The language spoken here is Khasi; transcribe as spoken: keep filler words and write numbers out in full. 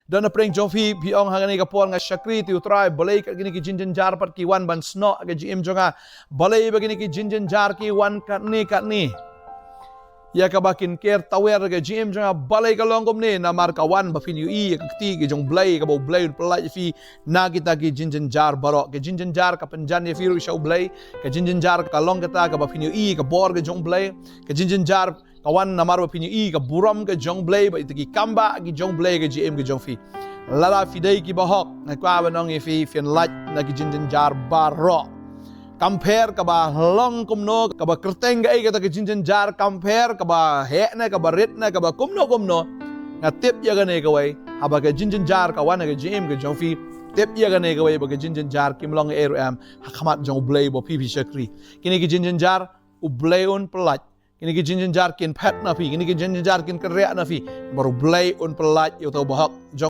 Don na pdeng jong phi, phi ong ha kane ka por nga shakri te u Trai, balei kat kine ki jingjynjar pat ki wan ban snoh ka jingim jong nga. Balei ba kine ki jingjynjar ki wan katne katne. Ïa kaba kin ker tawer ka jingim jong nga, balei ka long kumne, namar ka wan ba phin ïohi ïa ka kti ka jong u Blei, kaba u Blei un pyllait ïa phi na kita ki jingjynjar baroh. Ka jingjynjar ka pynjan ïa phi ruh sha u Blei, ka jingjynjar ka long kata kaba phin ïohi ka bor ka jong u Blei, ka jingjynjar ka wan namar ba phin ïohi ka burom ka jong u Blei, bad ita ki kambah ki jong u Blei ha ka jingim ka jong phi. Lada phi dei ki bahok, nga kwah ban ong ïa phi, phin lait na ki jingjynjar baroh. Kam pher kaba long kumno, kaba kyrteng kaei kata ka jingjynjar, kam pher kaba heh ne, kaba rit ne, kaba kumno kumno. Nga tip ïa kane kawei, haba ka jingjynjar ka wan ha ka jingim ka jong phi, tip ïa kane kawei ba ka jingjynjar kim long ei ruh em ha khmat jong u Blei ba phi phi shakri. Kine ki jingjynjar u Blei un pyllait. Kine ki jingjynjar kin phet na phi, kine ki jingjynjar kin kynriah na phi. Namar u Blei un pyllait ïa uta u bahok jong